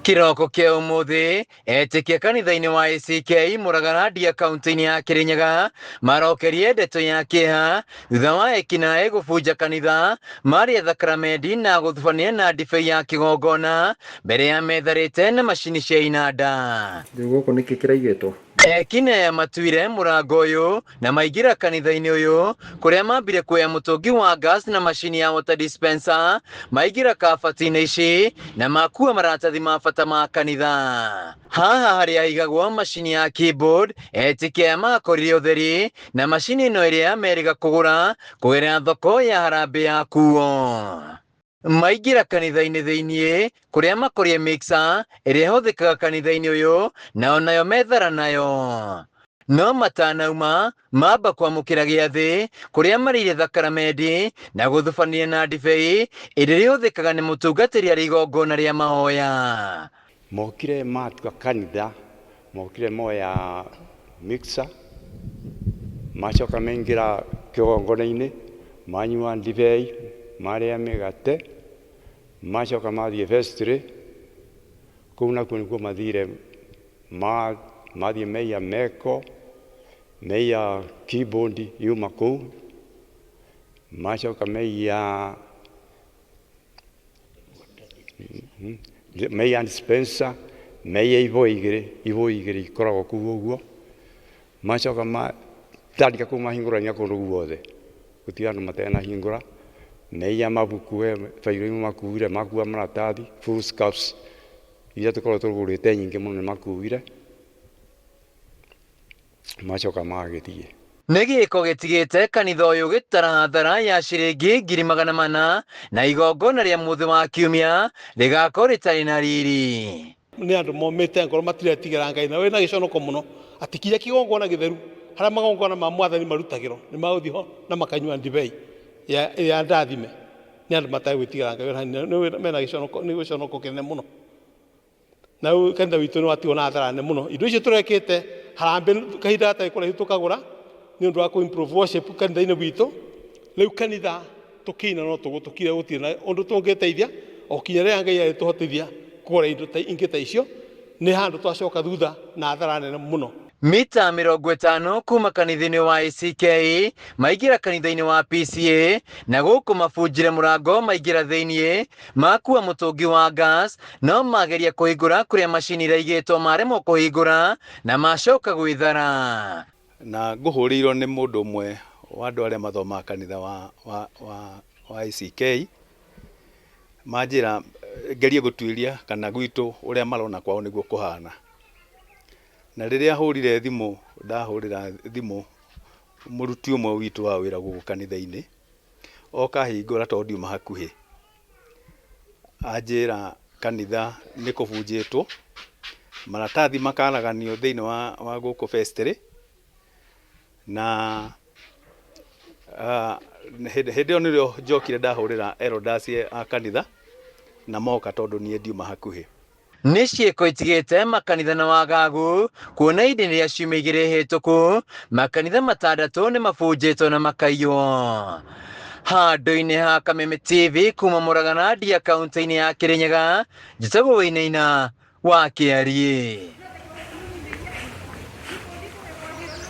Kĩroko kĩa ũmũthĩ etĩkia kanitha-inĩ wa ACK Mũragara Ndia kaunti-inĩ ya Kĩrĩnyaga marokerie ndeto ya kĩeha thutha wa ekinaĩ gũbunja kanitha marĩa thakaramendi na gũthubania na ndibei ya kĩgongona mbere ya metharĩte na macini cia inanda. Rĩu gũkũ nĩkĩ kĩraigĩtwo? Ekinaĩ matuire mũrango ũyũ na maingĩra kanitha-inĩ ũyũ kũrĩa mambire kuoya mũtũngi wa gas na macini ya water dispenser, maingĩra kabati-inĩ ici na makua maratathi ma bata ma kanitha. Haha harĩa haigagwo macini ya keyboard, etĩkia aya makorire ũtheri na macini ĩno ĩrĩa merĩga kũgũra kũgerera thoko ya harambee ya kuo. Maingĩra kanitha-inĩ thĩiniĩ kũrĩa makorie mixer ĩrĩa ĩhũthĩkaga kanitha-inĩ ũyũ na onayo methara nayo. No matanauma mamba kwamũkĩra gĩathĩ kũrĩa marĩire thakaramendi na gũthubania na ndibei ĩrĩa ĩhũthĩkaga nĩ mũtungatĩri arĩ igongona rĩa mahoya. Mokire matua kanitha, mokire moya mixer, macoka maingĩra kĩgongona-inĩ, manyua ndibei, marĩa mĩgate, macoka mathiĩ vestry, kũu nakuo nĩkuo mathire mathiĩ meiya meko, meiya keyboard yuma kũu, macoka meiya meiya dispenser, meiya ibũyũ igĩrĩ, ibũyũ igĩrĩ ikoragwo kũu ũguo, macoka matandĩka kũu mahingũrania kũndũ guothe, gũtirĩ handũ matanahingũra, meiya mabuku he bairo imwe makuire, makua maratathi, foolscaps iria tũkoragwo tũgũrĩte nyingĩ mũno nĩ makuire, macoka magagĩthiĩ. Nĩ gĩko gĩtigĩte kanitha ũyũ gĩtara hathara ya ciringi 400,000 na igongona rĩa mũthĩ wa kiumia rĩgakorwo rĩtarĩ na riri. Nĩ andũ momĩte ngoro, matiretigĩra Ngai, na wĩna gĩconoko mũno atĩ kinya kĩgongona gĩtheru harĩa magongona ma mwathani marutagĩrwo nĩ magũthiĩ ho na makanyua ndibei ya ndathime. Nĩ andũ mategwĩtigĩra Ngai, mena gĩconoko, nĩ gĩconoko kĩnene mũno. Na rĩu kanitha witũ nĩ watigwo na hathara nene mũno. Indo icio tũrekĩte harambĩ kahinda gatarĩ kũraihu tũkagũra nĩ ũndũ wa kũ improve worship kanitha-inĩ witũ. Rĩu kanitha tũkĩina no tũgũtũkire, gũtirĩ na ũndũ tũngĩteithia o kinya rĩrĩa Ngai arĩtũhotithia kũgũra indo ingĩ ta icio, nĩ handũ twacoka thutha na hathara nene mũno. Mita 50 kuma kanitha-inĩ wa ACK maingĩra kanitha-inĩ wa PCA na gũkũ mabunjire mũrango maingĩra thĩiniĩ makua mũtũngi wa gas no mageria kũhingũra kũrĩa macini iraigĩtwo maremwo kũhingũra na macoka gwĩthara. Na ngũhũrĩirwo nĩ mũndũ ũmwe wa andũ arĩa mathomaga kanitha wa ACK, manjĩra ngerie gũtuĩria kana gwitũ ũrĩa marona kwao nĩguo kũhana. Na rĩrĩa hũrire thimũ, ndahũrĩra thimũ mũruti ũmwe witũ wa wĩra gũkũ kanitha-inĩ, oka ahingũra tondũ ndiuma hakuhĩ, anjĩra kanitha nĩ kũbunjĩtwo, maratathi makaraganio thĩinĩ wa gũkũ vestry, na hĩndĩ ĩyo nĩrĩo njokire ndahũrĩra elders a kanitha na moka tondũ niĩ ndiuma hakuhĩ. Nĩ ciĩko itigĩte makanitha na wagagu kuona ihinda-inĩ rĩa ciumia igĩrĩ hĩtũku makanitha matandatũ nĩ mabunjĩtwo na makaiywo. Handũ-inĩ ha Kameme TV kuma Mũragana Ndia kaunti-inĩ ya Kĩrĩnyaga, njĩtagwo Wainaina wa Kĩariĩ.